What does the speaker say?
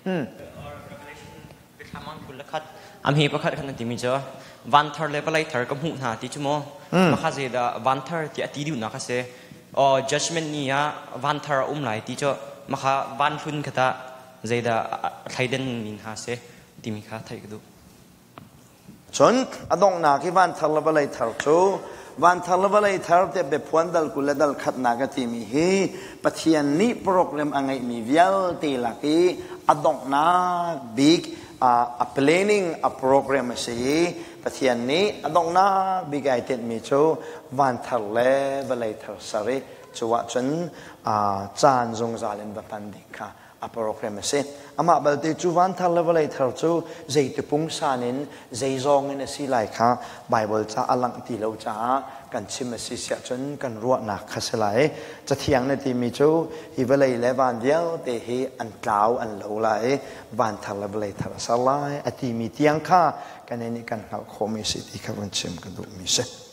Biathlam 21 amhi pakhat khan an timi cu van thar le vawlei thar ka hmuh hna ti cu maw makha zeidah van thar ti a ti duhnak a si o judgment ni ah van thar a um lai ti cu makha van hlun kha tah zeidah thleiden min ha si timi kha theih ka duh. Cun a donghnak i van thar le vawlei thar cu van thar le vawlei thar te biaphuan dal 20 le dal khatnak a timi hi Pathian nih program a ngeihmi vialte lak i a donghnak bik a planning a program a si i Pathian nih a donghnak bik ai tinhmi cu van thar le vawlei thar ser i cu ahcun caan zungzal in va hman ding kha a program a si. Amah balte cu van thar le vawlei thar cu zeiti pungsan in zeizong in a si lai kha Bible ca a langh ti lo caah kan chim a si siah cun kan ruahnak kha si lai. Cathiang na timi cu hi vawlei le van vialte hi an tlau an lo lai, van thar le vawlei thar a ser lai a timi tiang kha kan nih kan hngalh khawhmi si ti kha vun chim ka duhmi si.